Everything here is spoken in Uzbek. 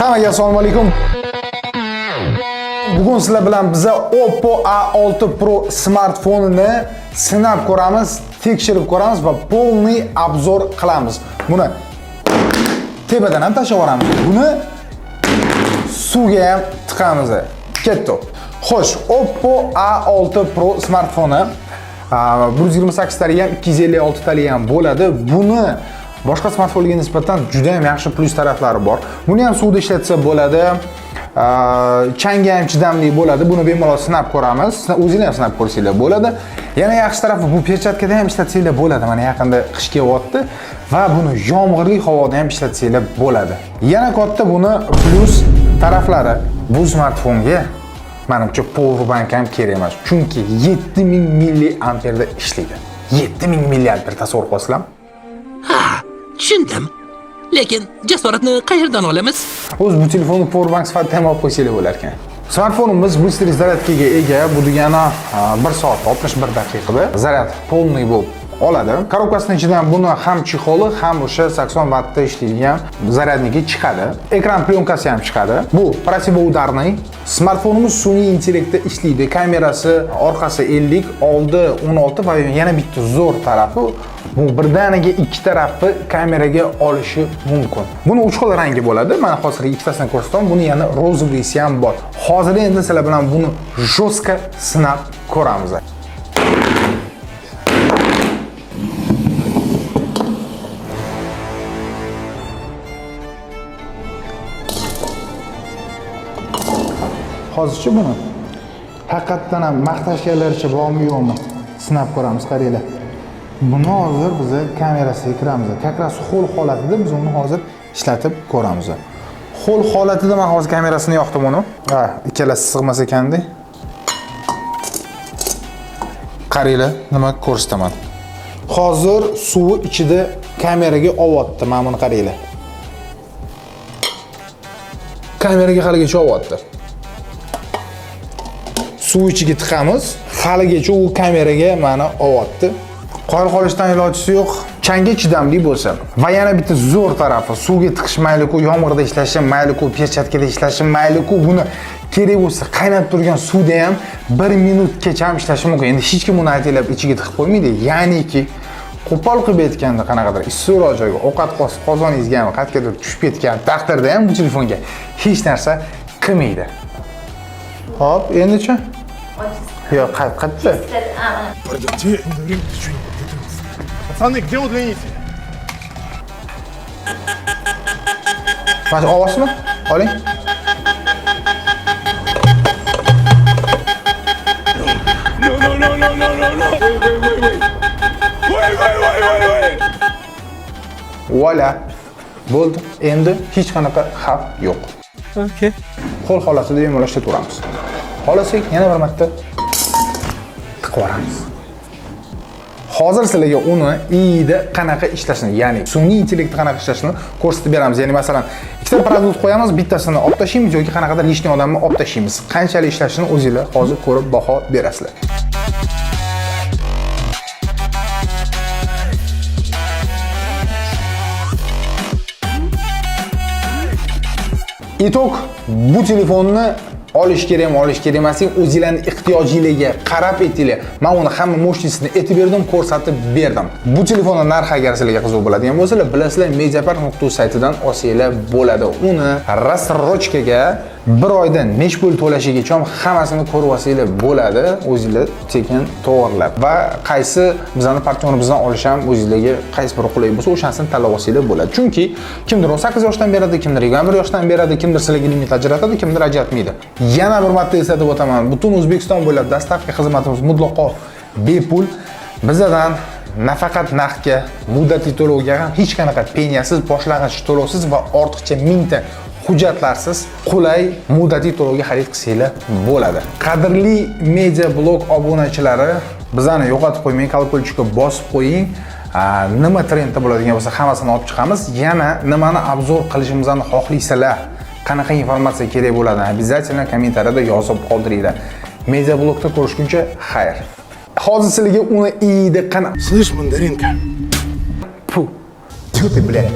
Hammaga assalomu alaykum. Bugun sizlar bilan biza Oppo A6 Pro smartfonini sinab ko'ramiz, tekshirib ko'ramiz va полный обзор qilamiz. Buni tepadan ham tashlab yuboramiz. Buni suvga ham tiqamiz. Ketdi. Xo'sh, Oppo A6 Pro smartfoni 128 tali ham, 256 tali ham bo'ladi. Buni boshqa smartfonlarga nisbatan juda ham yaxshi plyus taraflari bor. Buni ham suvda ishlatsa bo'ladi. Changga ham chidamli bo'ladi. Buni bemalol sinab ko'ramiz. O'zinglar ham sinab ko'rsanglar bo'ladi. Yana yaxshi tarafi, bu perchatkada ham ishlatsanglar bo'ladi. Mana yaqinda qish kelyapti va buni yomg'irli havoda ham ishlatsanglar bo'ladi. Yana katta buni plyus taraflari, bu smartfonga manimcha power bank ham kerak emas. Chunki 7000 milliamperda ishlaydi. 7000 milliamper, tasavvur qilasizlarmi? Ha, tushundim. Lekin jasoratni qayerdan olamiz? O'zi bu telefonni power bank sifatida ham olib qo'ysanglar bo'lar ekan. Smartfonimiz быстрый зарядка ga ega. Bu degani 1 soat 61 daqiqada zaryad полный bo'lib oladi. Коробка sini ichidan buni ham чехол i, ham o'sha 80 vattda ishlaydigan зарядник i chiqadi. Ekran пленка si ham chiqadi. Bu противоударный. Smartfonimiz sun'iy intellektda ishlaydi. Kamerasi orqasi 50, oldi 16 va yana bitta zo'r tarafi, bu birdaniga ikki tarafi kameraga olishi mumkin. Buni uch xil rangi bo'ladi. Mana hozir ikkitasini ko'rsataman. Buni yana розовый si ham bor. Hozir endi sizlar bilan buni жестко sinab ko'ramiz. Hozircha buni haqiqatdan ham maqtashganlaricha bormi, yo'qmi, sinab ko'ramiz, qaranglar. Buni hozir biz kamerasiga kiramiz. Как раз ho'l holatida biz uni hozir ishlatib ko'ramiz. Ho'l holatida men hozir kamerasini yoqdim uni. Ha, ikkalasi sig'mas ekanda. Qaranglar, nima ko'rsataman. Hozir suvi ichida kameraga olyapti. Mana buni qaranglar. Kameraga haligacha olyapti. Suv ichiga tiqamiz, haligacha u kameraga mana olyapti. Qoyil qolishdan ilojisi yo'q. Changga chidamli bo'lsa va yana bitta zo'r tarafi, suvga tiqish mayli-ku, yomg'irda ishlashi mayli-ku, perchatkada ishlashi mayli-ku, buni kerak bo'lsa qaynab turgan suvda ham 1 minutgacha ham ishlashi mumkin. Endi hech kim uni ataylab ichiga tiqib qo'ymaydi. Ya'niki qo'pol qilib aytganda, qanaqadir issiqroq joyga ovqat qozoningizga ham qayergadir tushib ketgan taqdirda ham bu telefonga hech narsa qilmaydi. Hop, endichi? Yo'q, qayerda? Где Ты что, не подготовился? Пацаны, где удлинитель? Mana shu ovozmi? Oling. No, no, no, no, no, no, no. Wait, wait, wait, wait. Wait, wait, wait, wait, wait. Voila. Bo'ldi. Endi hech qanaqa xavf yo'q. Okay. Qo'l holatida bemalol ishlataveramiz. Xohlasak yana bir marta tiqib yuboramiz. Hozir sizlarga uni iyida qanaqa ishlashini, ya'ni sun'iy intellektda qanaqa ishlashini ko'rsatib beramiz. Ya'ni masalan, ikkita продукт qo'yamiz, bittasini olib tashlaymiz yoki qanaqadir лишний odamni olib tashlaymiz. Qanchalik ishlashini o'zinglar hozir ko'rib baho berasizlar. Итог, bu telefonni olish kerakmi, olish kerak emasligi o'zinglarning ehtiyojinglarga qarab aytinglar. Men uni hamma мощность ini aytib berdim, ko'rsatib berdim. Bu telefonni narxi agar sizlarga qiziq bo'ladigan bo'lsa, bilasizlar, mediapark.uz saytidan olsanglar bo'ladi. Uni рассрочка ga bir oyda nech pul to'lashigacha hammasini ko'rib olsanglar bo'ladi, o'zinglar tekin to'g'irlab. Va qaysi bizani partnyorimizdan olish ham o'zinglarga qaysi biri qulay bo'lsa, o'shanisini tanlab olsanglar bo'ladi. Chunki kimdir 18 yoshdan beradi, kimdir 21 yoshdan beradi, kimdir sizlarga limit ajratadi, kimdir ajratmaydi. Yana bir marta eslatib o'taman, butun O'zbekiston bo'ylab доставка xizmatimiz mutlaqo bepul. Bizadan nafaqat naqdga, muddatli to'lovga ham hech qanaqa penyasiz, boshlang'ich to'lovsiz va ortiqcha mingta hujjatlarsiz qulay muddatli to'lovga xarid qilsanglar bo'ladi. Qadrli media blog obunachilari, bizani yo'qotib qo'ymang, колокольчик ka bosib qo'ying. Nima trendda bo'ladigan bo'lsa, hammasini olib chiqamiz. Yana nimani обзор qilishimizni xohlaysizlar, qanaqa informatsiya kerak bo'ladi, обязательно kommentariyada yozib qoldiringlar. Media blogda ko'rishguncha xayr. Hozir sizlarga uni iyida qana Слышь, мандаринка. Pu. Тьфу ты, блядь.